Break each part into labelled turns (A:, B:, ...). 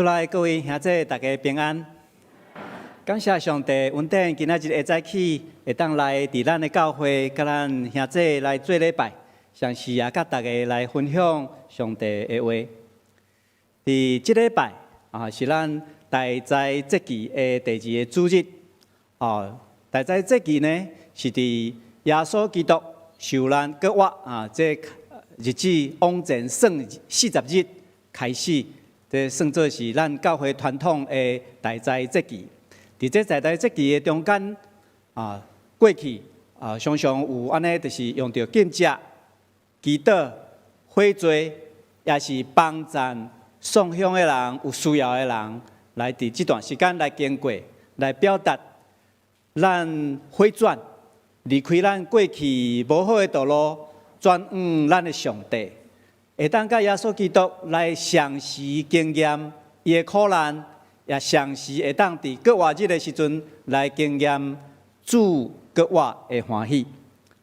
A: 主內各位兄弟，大家平安。感謝上帝恩典，今仔日會早起會當來佇咱的教會，佮咱兄弟來做禮拜，同時也佮大家來分享上帝的話。佇這禮拜啊，是咱大齋節期的第二個主日。哦，大齋節期呢，是佇耶穌基督受難復活啊，這日子往前算40日開始。這算做是咱教會傳統的大齋節期。佇這大齋節期的中間啊，過去啊，常常有按呢，就是用著禁食、祈禱、悔罪，也是幫贊送香的人、有需要的人，來佇這段時間來經過，來表達咱回轉，離開咱過去無好的道路，轉向咱的上帝。會當佮耶穌基督來相時經驗伊的苦難，也相時會當佇復活日的時陣來經驗主復活的歡喜。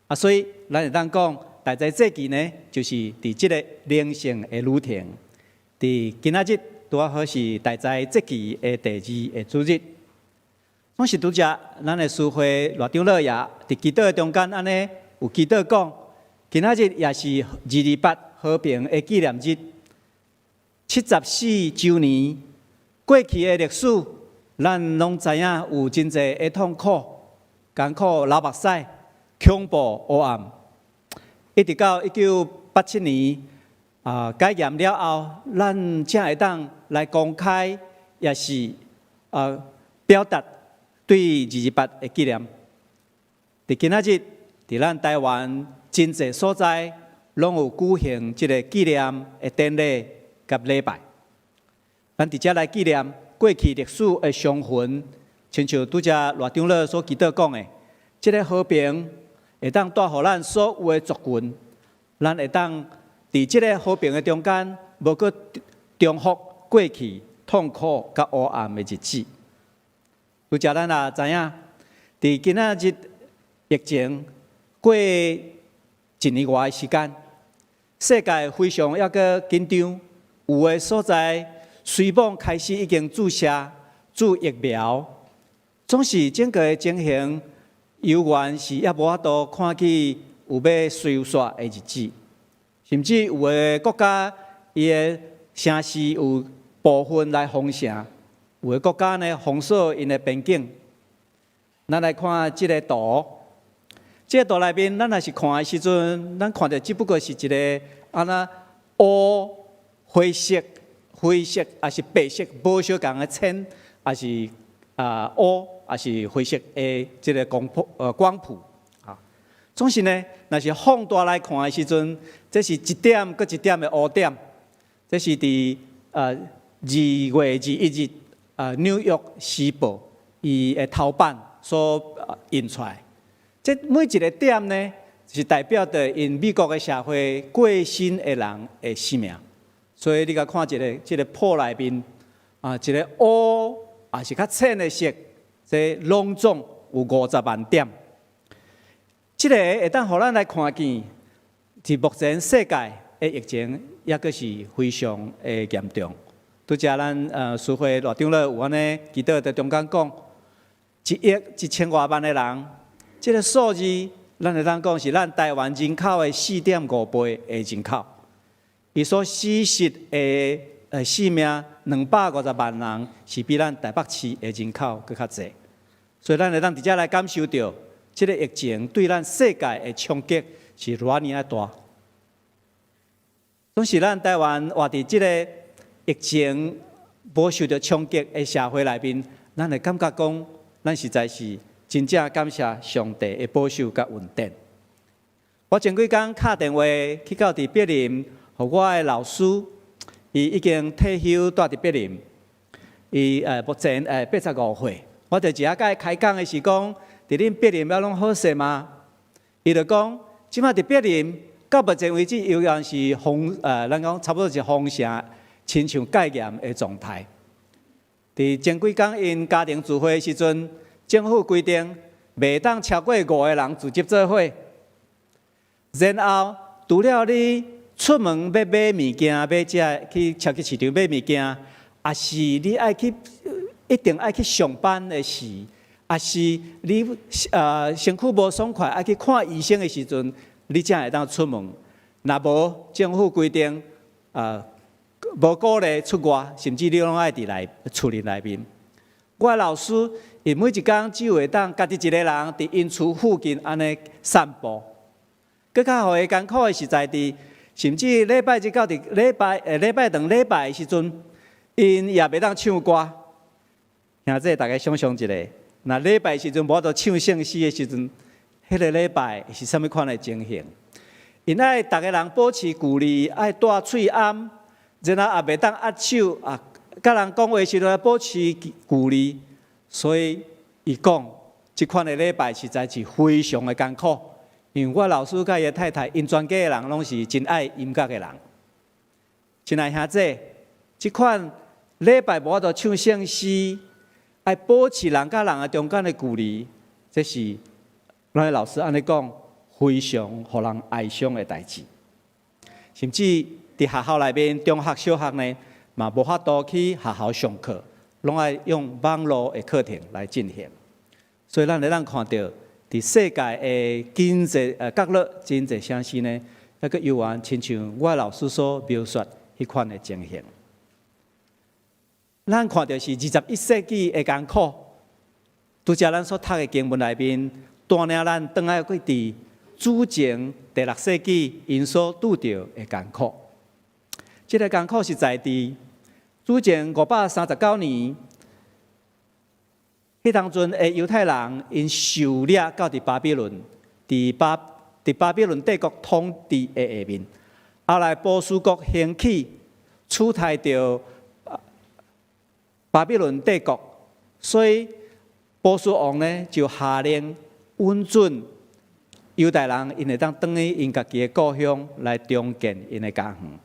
A: 啊，所以咱會當講，大齋節期呢，就是佇這個靈性的旅程。佇今仔日拄仔好是大齋節期的第二個主日。總是拄才咱的司會賴長老爺佇祈禱的中間，按呢有祈禱講，今仔日也是228和平的紀念日，74週年過去的歷史，咱攏知影有真濟的痛苦、艱苦、流目屎、恐怖、黑暗，一直到1987年啊解嚴了後，咱才會當來公開，也是啊表達對二二八的紀念。佇今仔日，佇咱台灣真濟所在，攏有舉行這個紀念的典禮佮禮拜。咱佇遮來紀念過去歷史的傷痕，親像拄才賴長老所祈禱講的，這個和平會當帶予咱所有的族群，咱會當佇這個和平的中間，無閣重複過去痛苦佮黑暗的日子。拄才咱也知影，佇今仔日疫情過一年外的時間，世界非常猶閣緊張，有的所在雖罔開始已經注射注疫苗，總是整個的情形猶原是猶無法度看見有欲消煞的日子，甚至有的國家伊的城市有部分來封城，有的國家呢封鎖𪜶的邊境。咱來看這個圖。這個圖內面，咱若是看的時陣，咱看著只不過是一個按呢烏灰色、灰色，抑是白色，無相仝的淺，抑是啊烏，抑是灰色的這個光譜光譜啊。總是呢，若是放大來看的時陣，這是一點閣一點的烏點。這是佇2月21日啊《紐約時報》伊的頭版所印出來。這每一個點呢，是代表著𪜶美國的社會過身的人的姓名。所以你共看一个，這個譜內面啊，一個烏抑是較淺的色，這攏總有50萬點。這個會當予咱來看見，佇目前世界的疫情，猶閣是非常的嚴重。拄才咱司會賴長老有按呢祈禱佇中間講，1億1千外萬的人。這個數字，咱會當講是咱台灣人口的4.5倍的人口。伊所死失的性命250萬人，是比咱台北市的人口閣較濟。所以咱會當佇遮來感受著，這個疫情對咱世界的衝擊是偌爾仔大。總是咱台灣活佇這個疫情無受著衝擊的社會內面，咱會感覺講，咱實在是真正感謝上帝的保守佮恩典。我前幾工敲電話去到佇柏林，予我的老師，伊已經退休蹛佇柏林，伊目前85歲。我就一下佮伊開講的是講，佇恁柏林猶攏好勢嗎？伊就講，這馬佇柏林到目前為止猶原是封咱講差不多是封城，親像戒嚴的狀態。佇前幾工𪜶家庭聚會的時陣，政府規定袂當超過五個人聚集做伙。然後，除了你出門欲買物件、買食去超級市場買物件，抑是你愛去一定愛去上班的時，抑是你身軀無爽快愛去看醫生的時陣，你才會當出門。若無政府規定，無鼓勵出外，甚至你攏愛佇內厝裡內面。我的老師，伊每一工只有會當家己一个人佇𪜶厝附近按呢散步。閣較予伊艱苦的是在佇，甚至禮拜日到佇禮拜禮拜堂禮拜的時陣，𪜶也袂當唱歌。兄弟，大家想像一下，若禮拜時陣無法度唱聖詩的時陣，彼個禮拜是啥物款的情形？𪜶愛逐个人保持距離，愛戴喙罨，然後也袂當握手啊，佮人講話時陣愛保持距離，所以伊講，這款的禮拜實在是非常的艱苦。因為我老師佮伊的太太，𪜶全家的人攏是真愛音樂的人。親愛兄弟，這款禮拜無法度唱聖詩，愛保持人佮人的中間的距離，這是咱的老師按呢講，非常予人哀傷的代誌。甚至佇學校內面，中學、小學呢，嘛無法度去學校上課，攏愛用網路的課程來進行。所以咱會當看著，佇世界的真濟角落，真濟城市呢，猶閣猶原親像我老師所描述彼款的情形。咱看著是21世紀的艱苦，拄才咱所讀的經文內面，帶領咱轉來去佇主前第六世紀𪜶所拄著的艱苦。這个艱苦是在佇主前539年，彼當陣的猶太人𪜶受掠到佇巴比倫，佇巴比倫帝國統治的下面。後來波斯國興起，取代著巴比倫帝國，所以波斯王呢就下令允准猶太人𪜶會當轉去𪜶家己的故鄉來重建𪜶的家園。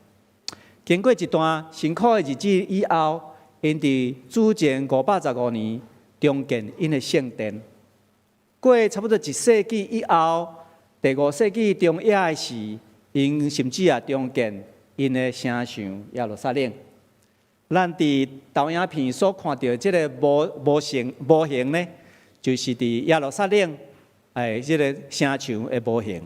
A: 經過一段辛苦的日子以後，𪜶佇主前515年重建𪜶的聖殿。過差不多一世紀以後，第五世紀中葉的時，𪜶甚至也重建𪜶的城牆耶路撒冷。咱佇投影片所看著這个模型呢，就是佇耶路撒冷這个城牆的模型。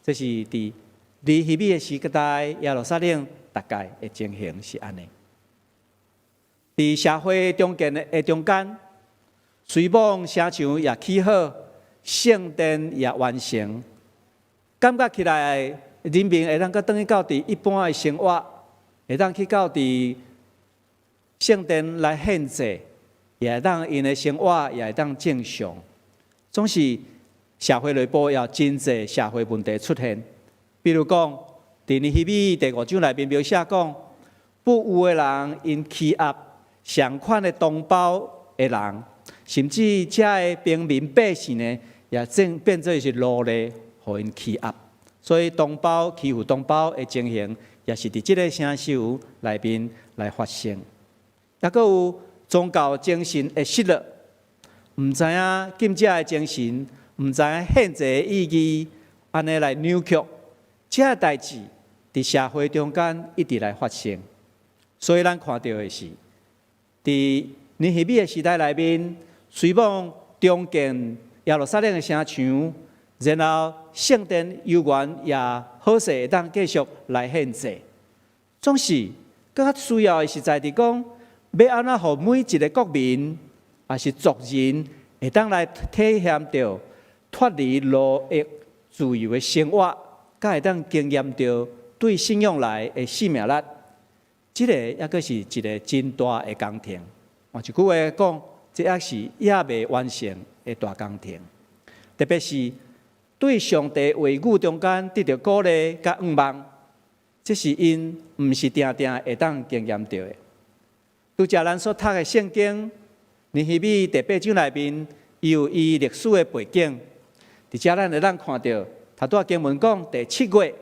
A: 這是佇尼希米的時代，耶路撒冷大概的情形是按呢。佇社會重建的中間，雖罔城牆也起好，聖殿也完成，感覺起來人民會當閣轉去到佇一般的生活，會當去到佇聖殿來獻祭，也會當𪜶的生活也會當正常。總是社會內部也有真濟社會問題出現，比如講，佇尼希米第五章內面描寫講，富有的人𪜶欺壓仝款的同胞的人，甚至遮的平民百姓呢，也正變做是奴隸，予𪜶欺壓。所以同胞欺負同胞的情形，也是佇這个城市內面來發生。猶閣有宗教精神的失落，毋知影禁食的精神，毋知影獻祭的意義，按呢來扭曲，這个代誌佇社會中間一直來發生。所以咱看著的是，佇尼希米的時代內面，雖罔重建耶路撒冷的城牆，然後聖殿猶原也好勢會當繼續來獻祭。總是閣較需要的是在佇講，欲按怎予每一个國民，抑是族人，會當來體驗著脫離奴役自由的生活，佮會當經驗著對信仰來的生命力。這个猶閣是一个真大的工程。換一句話講，這猶是猶未完成的大工程。特別是對上帝話語中間得著鼓勵佮向望，這是𪜶毋是定定會當經驗著的。拄才咱所讀的聖經，尼希米第八章內面，伊有伊歷史的背景。佇遮咱會當看著，頭拄仔經文講第七月，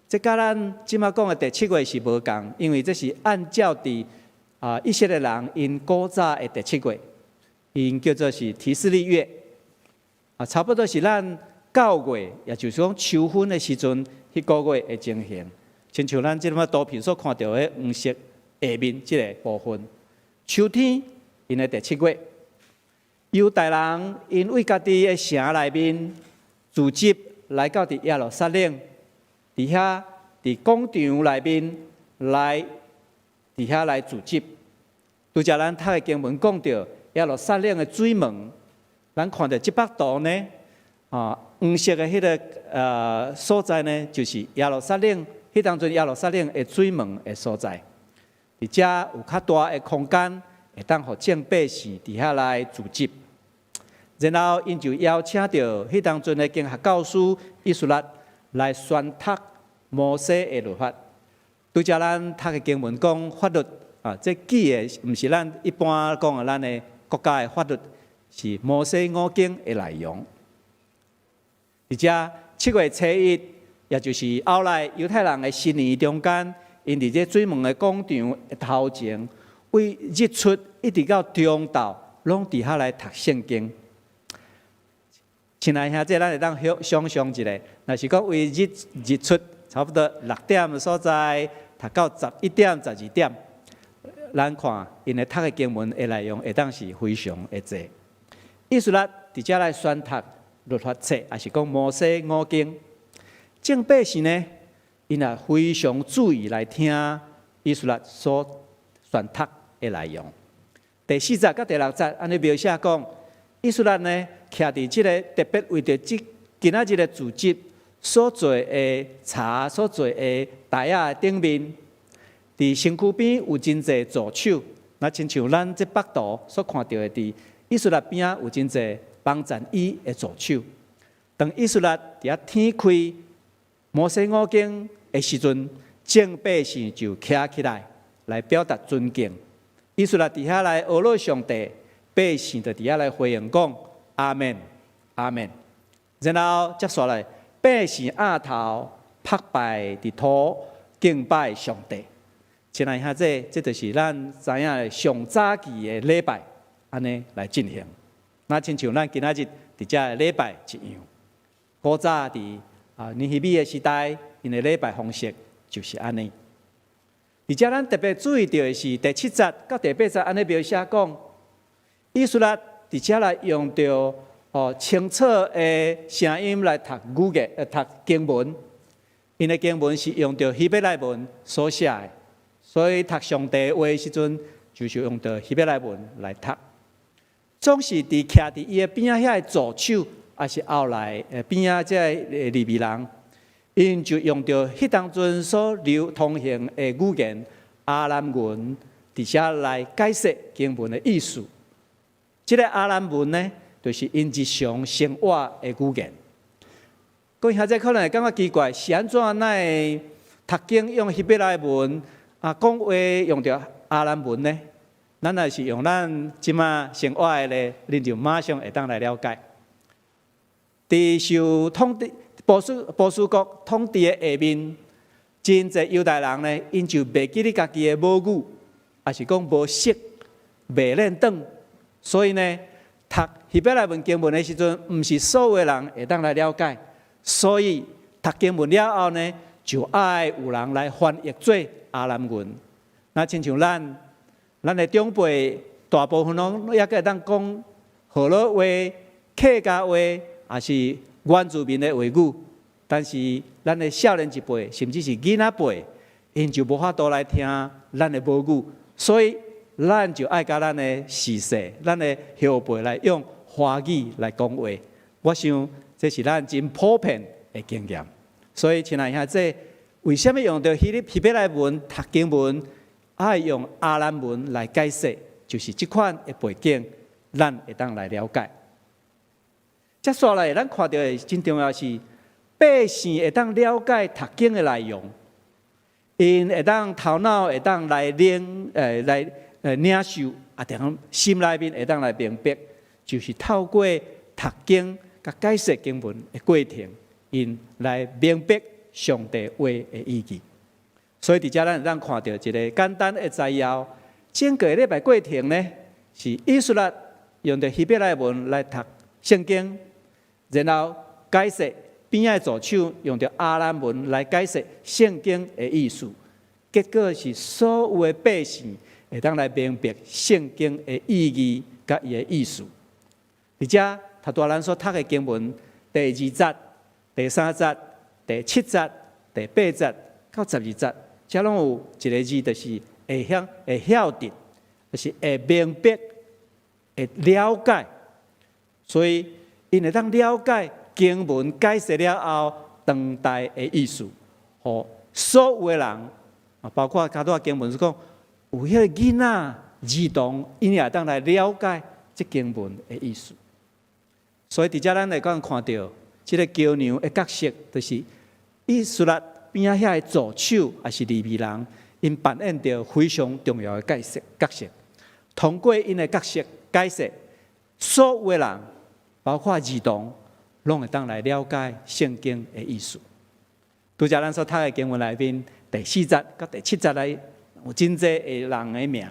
A: 這佮咱這馬講的第七月是無仝，因為這是按照佇以色列人𪜶古早的第七月，𪜶叫做是提斯利月，差不多是咱9月，也就是講秋分的時陣，彼個月的情形，親像咱這馬圖片所看著的黃色下面這个部分。秋天，𪜶的第七月，猶大人𪜶對家己的城內面聚集來到佇耶路撒冷，佇遐佇廣場內面來佇遐來聚集。拄才咱讀的經文講著耶路撒冷的水門，咱看著這幅圖呢，啊，黃色的彼个所在呢，就是耶路撒冷，彼當陣耶路撒冷的水門的所在。佇遮有較大的空間，會當予眾百姓佇遐來聚集。然後𪜶就邀請著彼當陣的經學教師以斯拉來宣讀摩西的律法。拄才咱讀的經文講法律啊，這記的毋是咱一般講的咱的國家的法律，是摩西五經的內容。佇遮7月初1，也就是後來猶太人的新年中間，𪜶佇這水門的廣場的頭前，對日出一直到中晝，攏佇遐來讀聖經。親愛兄弟，咱會當想像一下，若是講對日日出差不多6點的所在，讀到11點、12點，咱看𪜶的讀的經文的內容會當是非常的濟。以斯拉佇遮來宣讀律法冊，抑是講摩西五經。眾百姓呢，𪜶也非常注意來聽以斯拉所宣讀的內容。第四節佮第六節按呢描寫講，以斯拉呢，徛佇這个特別為著這今仔日的聚集所做的柴、所做的台仔頂面，佇身軀邊有真濟助手，若親像咱這幅圖所看著的，佇以斯拉邊仔有真濟幫贊伊的助手。當以斯拉佇遐掀開摩西五經的時陣，眾百姓就徛起來來表達尊敬。以斯拉佇遐來阿羅上帝，百姓就佇遐來回應講阿們，阿們。然後接紲來，百姓仰頭覆拜佇土敬拜上帝。親愛兄弟，這就是咱知影的上早期的禮拜，按呢來進行。若親像咱今仔日佇遮的禮拜一樣。古早佇尼希米的時代，𪜶的禮拜方式就是按呢。而且咱特別注意著的是第七節佮第八節按呢描寫講，以斯拉佇遮來用著清楚的聲音來讀語言，讀經文。𪜶的經文是用著希伯來文所寫的，所以讀上帝話的時陣，就是用著希伯來文來讀。總是佇徛佇伊的邊仔遐的助手，抑是後來邊仔這个利未人，𪜶就用著彼當陣所流通行的語言亞蘭文，佇遮來解釋經文的意思。這个亞蘭文呢，就是𪜶日常生活的語言。各位兄弟可能會感覺奇怪，是按怎哪會讀經用希伯來文，講話用著亞蘭文呢？咱若是用咱這馬生活的咧，恁就馬上會當來了解。佇受統治波斯國統治的下面，真濟猶太人呢，𪜶就袂記得家己的母語，抑是講無識、袂輪轉，所以呢，讀希伯來文經文的時陣，毋是所有的人會當來了解，所以讀經文了後呢，就愛有人來翻譯做亞蘭文。若親像咱，咱的長輩大部分攏猶閣會當講河洛話、客家話，抑是原住民的話語，但是咱的少年一輩，甚至是囡仔輩，𪜶就無法度來聽咱的母語，所以咱就愛佮咱的序世、咱的後輩來用華語來講話。我想這是咱真普遍的經驗。所以，親愛兄弟，為啥物用著希伯來文讀經文，愛用亞蘭文來解釋，就是這款的背景，咱會當來了解。接紲來，咱看著的真重要是，百姓會當了解讀經的內容，𪜶會當頭腦會當來領，來領受，當心內面會當來明白，就是透過讀經佮解釋經文的過程，𪜶來明白上帝話的意義。所以佇遮咱會當看著一个簡單的摘要，整個禮拜過程呢，是以斯拉用著希伯來文來讀聖經，然後解釋邊仔的助手用著亞蘭文來解釋聖經的意思。結果是所有的百姓會當來明白聖經的意義佮伊的意思。佇遮頭拄仔咱所讀的經文，第二節、第三節、第七節、第八節到12節，遮攏有一个字，就是會曉會曉得，就是會明白、會了解。所以，𪜶會當了解經文解釋了後，當代的意思，予所有的人啊，包括較拄仔經文是講，有彼个囡仔兒童，𪜶也會當來了解這經文的意思。所以，佇遮咱會當看著，這个橋梁的角色，就是以斯拉邊仔遐的助手，抑是利未人，𪜶扮演著非常重要的角色。角色通過𪜶的角色解釋，所有的人，包括兒童，攏會當來了解聖經的意思。拄才咱所讀的經文內面，第四節佮第七節內有真濟的人的名。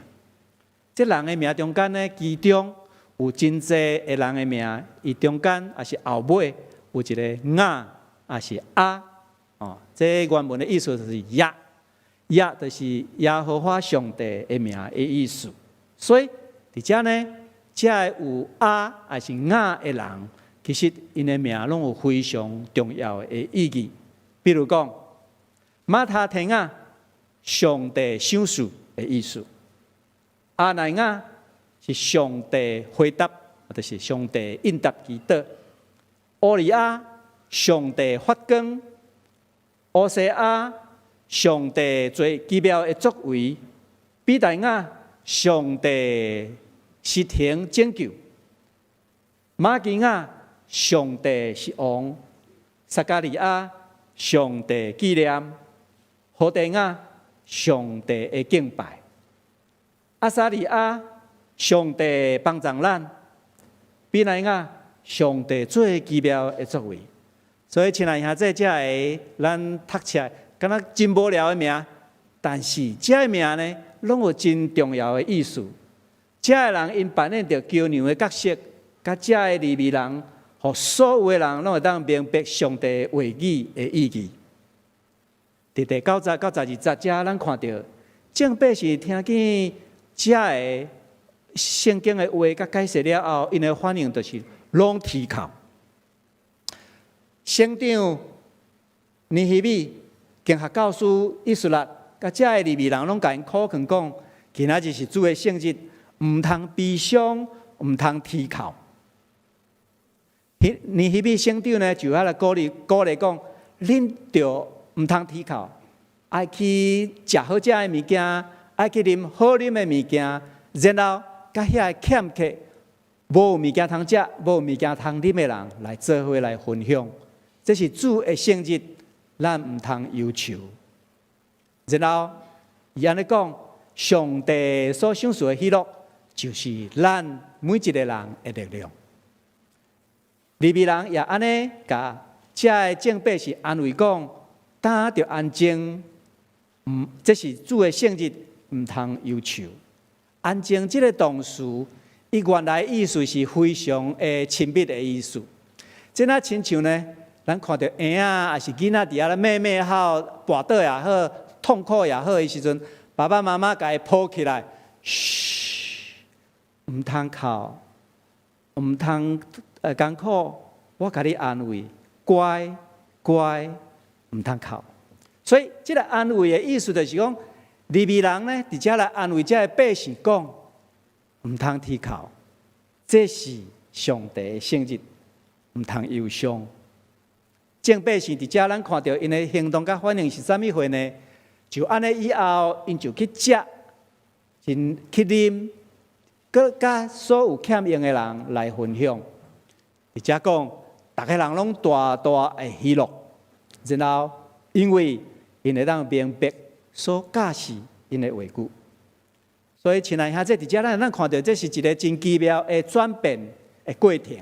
A: 這人的名中間呢，其中有真濟的人的名，伊中間抑是後尾有一個雅，抑是阿哦。這原文的意思就是亞，亞就是耶和華上帝的名的意思。所以佇遮呢，遮个有阿抑是雅的人，其實𪜶的名攏有非常重要的意義。比如講，馬他提亞，上帝賞賜的意思；阿奈亞是上帝回答，就是上帝應答祈禱；烏利亞，上帝發光；烏西亞，上帝做奇妙的作為；比大雅，上帝實行拯救；瑪基亞，上帝是王；撒迦利亞，上帝紀念；何地亞，上帝的敬拜；亞撒利亞，上帝幫助咱；比奈雅，上帝做奇妙的作為。所以，親愛兄弟，這个咱讀起來，敢若真無聊的名，但是這个名呢，攏有真重要的意思。這个人𪜶扮演著橋梁的角色，佮這个利未人，予所有的人攏會當明白上帝話語的意義。佇第九節到12節，遮咱看著，眾百姓聽見這个聖經的話佮解釋了後，𪜶的反應就是攏啼哭。省長尼希米、經學教師以斯拉，佮遮个利未人攏共𪜶苦勸講，今仔日是主的聖日，毋通悲傷，毋通啼哭。尼希米省長呢，就遐來鼓勵鼓勵講，恁著毋通啼哭，愛去食好食的物件，愛去啉好啉的物件，然後佮遐个欠缺無物件通食、無物件通啉的人來做伙來分享。這是主的聖日，咱毋通憂愁。然後伊按呢講，上帝所賞賜的喜樂，就是咱每一个人的力量。利未人也按呢，共遮个眾百姓安慰講，當著安靜，毋，這是主的聖日，毋通憂愁。安靜這个動詞，伊原來意思是非常的親密的意思。這若親像呢，咱看著嬰仔抑是囡仔佇遐咧咩咩哭，跋倒也好，痛苦也好的時陣，爸爸媽媽共伊抱起來，噓，毋通哭，毋通艱苦，我共你安慰，乖乖，毋通哭。所以，這个安慰的意思就是講，利未人呢，佇遮來安慰這个百姓講，毋通啼哭，這是上帝的聖日，毋通憂傷。眾百姓佇遮，咱看著𪜶的行動佮反應是啥物貨呢？就按呢以後，𪜶就去食，𪜶去啉，閣佮所有欠用的人來分享。佇遮講，逐个人攏大大的喜樂，然後因為𪜶會當明白所教示𪜶的話語。所以，親愛兄弟，佇遮咱看著這是一个真奇妙的轉變的過程。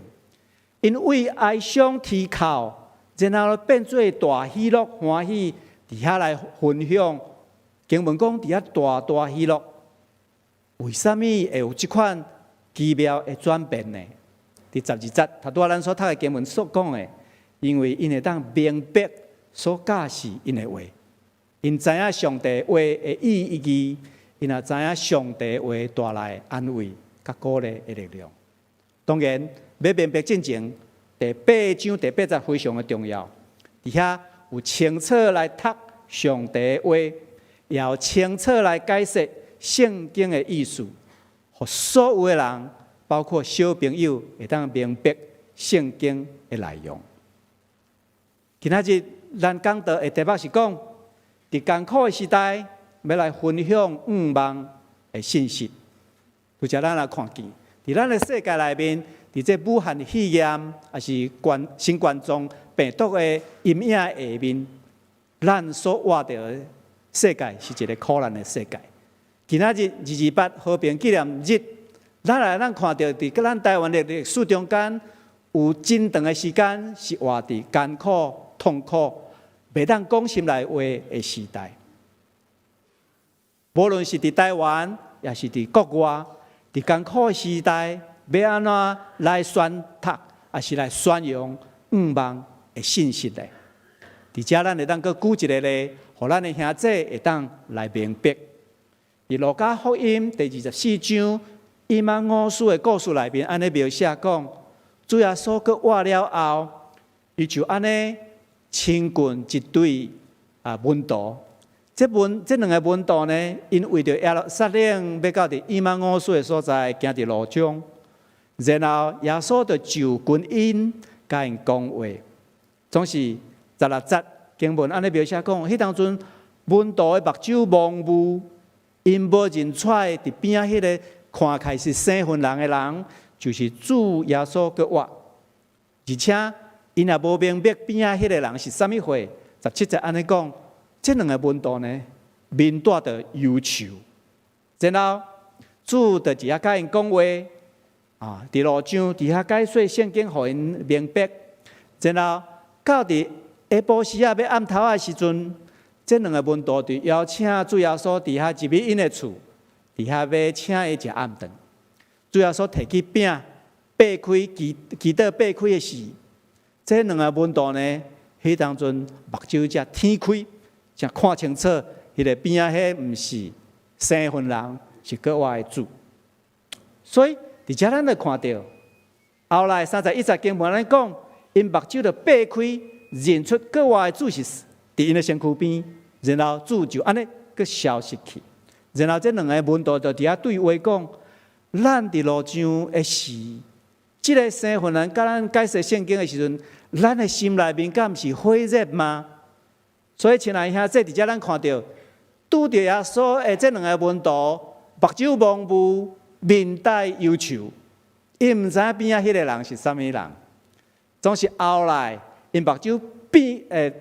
A: 𪜶為哀傷啼哭，然後變做大喜樂歡喜，佇遐來分享。經文講佇遐大大喜樂，為啥物會有這款奇妙的轉變呢？佇12節，頭拄仔咱所讀的經文所講的，因為𪜶會當明白所教示𪜶的話。𪜶知影上帝話的意義，𪜶也知影上帝話帶來安慰佮鼓勵的力量。當然，欲明白進前第八章第八節非常的重要，佇遐有清楚來讀上帝的話，也有清楚來解釋聖經的意思，予所有的人，包括小朋友，會當明白聖經的內容。今仔日咱講道的題目是講，佇艱苦的時代，欲來分享向望的信息。拄才咱來看見，佇咱的世界內面，佇這武漢肺炎，抑是冠新冠狀病毒的陰影下面，咱所活著的世界是一個苦難的世界。今仔日二二八和平紀念日，咱來咱看著佇咱台灣的歷史中間，有真長的時間是活佇艱苦、痛苦，袂當講心內話的時代。無論是佇台灣，抑是佇國外，佇艱苦的時代，欲按怎來宣讀，抑是來宣揚向望的信息呢？佇遮咱會當閣舉一個例，予咱的兄弟會當來明白。佇路加福音第二十四章以馬忤斯的故事內面，按呢描寫講，主耶穌閣活了後，伊就按呢親近一對啊門徒。這門這兩个門徒呢，𪜶為著耶路撒冷欲到佇以馬忤斯的所在，行佇路中，然後耶穌就就近𪜶，共𪜶講話。總是十六節經文按呢描寫講，彼當陣門徒的目睭蒙霧，𪜶無認出來佇邊仔彼个看起來是生份人的人，就是主耶穌閣活，而且𪜶也無明白邊仔彼个人是啥物貨。十七節按呢講，這兩个門徒呢，面帶著憂愁，然後主就佇遐共𪜶講話，啊，佇路上佇遐解說聖經，予𪜶明白。然後到佇下晡時仔欲暗頭仔的時陣，這兩个門徒就邀請主耶穌佇遐入去𪜶的厝，佇遐欲請伊食暗頓。主耶穌提起餅，擘開祈祈禱擘開的時，這兩个門徒呢，彼當陣目睭才天開，才看清楚，彼个邊仔彼毋是生份人，是閣活的主。所以佇遮咱就看著，後來三十一節經文按呢講，𪜶目睭就擘開，認出閣活的主是佇𪜶的身軀邊，然後主就按呢閣消失去。然後這兩个門徒就佇遐對話講：咱佇路上的時，這个生份人共咱解釋聖經的時陣，咱的心內面敢毋是火熱嗎？所以，親愛兄弟，佇遮咱看著，拄著耶穌的這兩个門徒，目睭蒙霧，面帶憂愁，𪜶毋知影邊仔彼个人是啥物人。總是後來，𪜶目睭變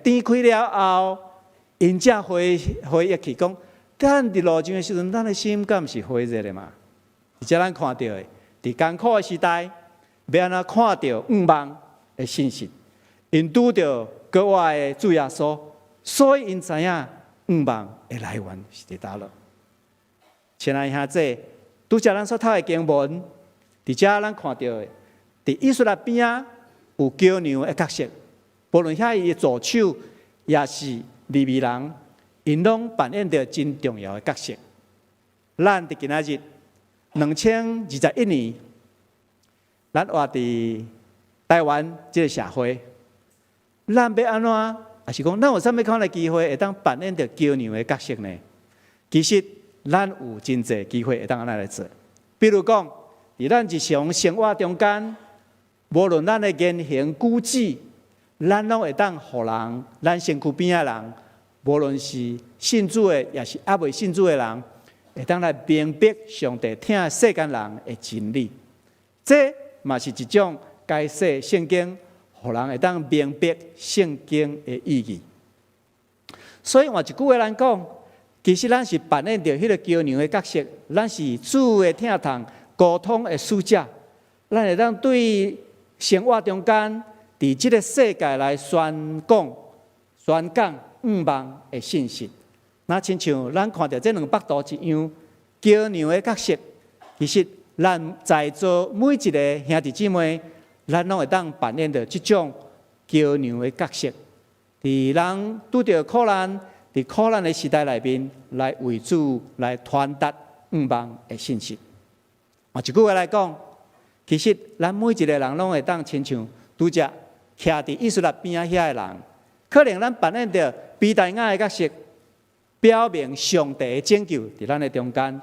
A: 睜開了後，𪜶才回回憶起講，咱佇路上的時陣，咱的心敢毋是火熱的嗎？佇遮咱看著的，佇艱苦的時代，欲按怎看著向望的信息？𪜶拄著閣活的主耶穌，所以𪜶知影向望的來源是佇佗落。親愛兄弟，拄才咱所讀的經文，佇遮咱看著的，佇以斯拉邊仔有橋梁的角色，無論遐伊的助手，抑是利未人，𪜶攏扮演著真重要的角色。咱佇今仔日2021年，咱活佇台灣這个社會，咱欲按怎，抑是講咱有啥物款的機會會當扮演著橋梁的角色呢？其實咱有真濟機會會當按呢來做。比如講，佇咱日常生活中間，無論咱的言行舉止，咱攏會當予人，咱身軀邊仔人，無論是信主的，抑是猶未信主的人，會當來明白上帝疼世間人的真理。這嘛是一種解釋聖經，予人會當明白聖經的意義。所以換一句話來講，其實咱是扮演著彼个橋梁的角色，咱是主的疼痛溝通的使者，咱會當對生活中間，佇這个世界來宣講、宣講向望的信息。若親像咱看著這兩幅圖一樣，橋梁的角色，其實咱在座每一个兄弟姊妹，咱攏會當扮演著這種橋梁的角色。佇人拄著苦難，佇苦難的時代內面，來為主來傳達向望的信息。啊，一句話來講，其實咱每一个人攏會當親像拄才徛佇以斯拉邊仔遐的人，可能咱扮演著比大雅的角色，表明上帝的拯救佇咱的中間。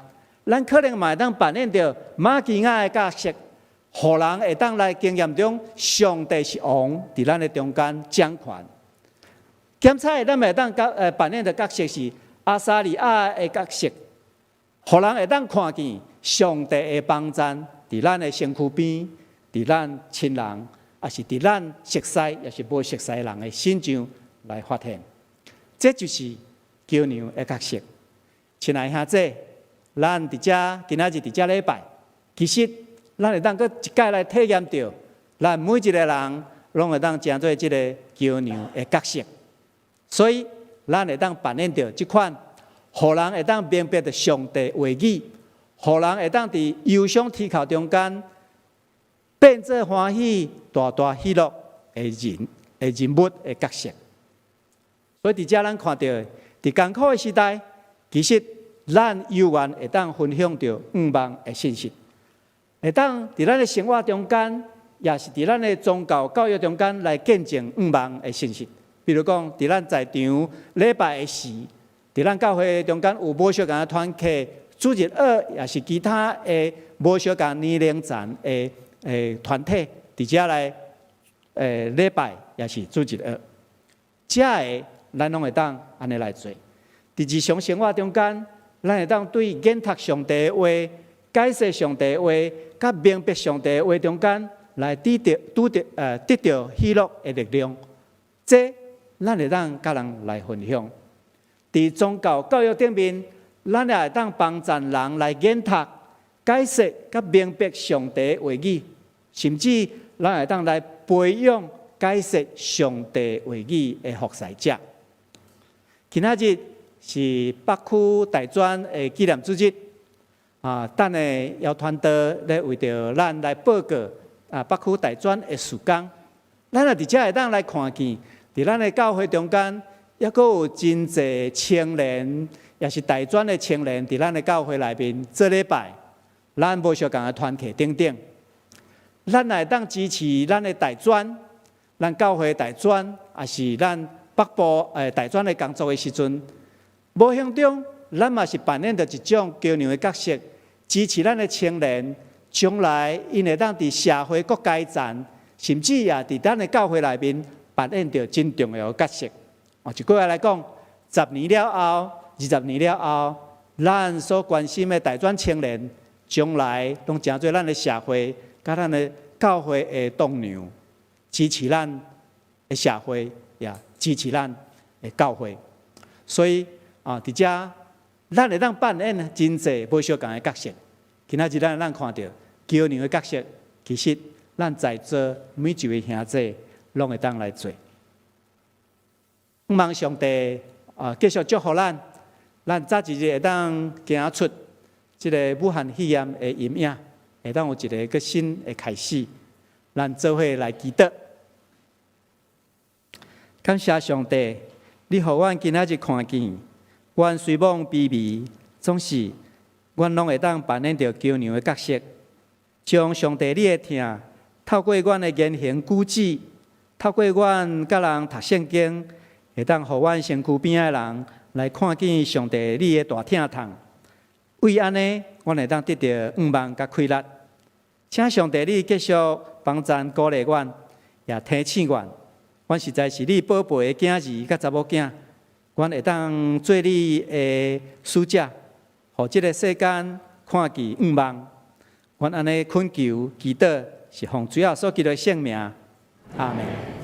A: 咱可能嘛會當扮演著瑪基亞的角色，予人會當來經驗中上帝是王佇咱的中間掌權。檢查咱會當角扮演的角色是亞撒利雅的角色，予人會當看見上帝的幫贊佇咱的身軀邊，佇咱親人，抑是佇咱熟似，抑是無熟似人的身上來發現。這就是橋梁的角色。親愛兄弟，咱佇遮今仔日佇遮禮拜，其實咱會當閣一擺來體驗著，咱每一个人攏會當成做這个橋梁的角色。所以，咱會當扮演著這款，予人會當明白著上帝話語，予人會當佇憂傷低哭中間變做歡喜、大大喜樂的人的人物的角色。所以，佇遮咱看著，佇艱苦的時代，其實咱猶原會當分享著向望的信息，會當佇咱的生活中間，也是佇咱的宗教教育中間來見證向望的信息。比如講，佇咱在場禮拜的時，佇咱教會中間有無相仝的團契、主日學，抑是其他的無相仝年齡層的團體，佇遮來禮拜，抑是主日學，遮个咱攏會當按呢來做。佇日常生活中間，咱會當對研讀上帝的話、解釋上帝的話、佮明白上帝的話中間，來得著、拄著得著喜樂的力量。這咱會當佮人來分享。佇宗教教育頂面，咱也會當幫贊人來研讀、解釋、佮明白上帝的話語，甚至咱會當來培養解釋上帝話語的服侍者。今仔日是北區大專的紀念主日，啊，等下姚傳道咧為著咱來報告北區大專的事工，咱也佇遮會當來看見，佇咱的教會中間，猶閣有真濟青年，抑是大專的青年，佇咱的教會內面做禮拜，咱無相仝的團契等等，咱會當支持咱的大專，咱教會大專，抑是咱北部大專的工作的時陣，無形中，咱嘛是扮演著一種橋梁的角色，支持咱的青年，將來𪜶會當佇社會各階層，甚至也佇咱的教會內面扮演著真重要的角色。哦，一句話來講，10年了後，20年了後，咱所關心的大專青年，將來攏成做咱的社會、佮咱的教會的棟梁，支持咱的社會，也支持咱的教會。所以啊，佇遮咱會當扮演真濟無相仝的角色。今仔日咱看著橋梁的角色，其實咱在座每一位兄弟攏會當來做。望上帝啊，繼續祝福咱，咱早一日會當行出這个武漢肺炎的陰影，會當有一个閣新的開始。咱做伙來祈禱，感謝上帝，你予阮今仔日看見，阮雖罔卑微，總是阮攏會當扮演著橋梁的角色，將上帝你的疼透過阮的言行舉止，透過阮佮人讀聖經，會當予阮身軀邊仔的人來看見上帝你的大疼痛。為按呢，阮會當得著向望佮氣力。請上帝你繼續幫贊鼓勵阮，也提醒阮，阮實在是你寶貝的囝兒佮查某囝，阮會當做你的使者，予這个世間看見向望。阮按呢懇求祈禱，是奉主耶穌基督的聖名，阿門。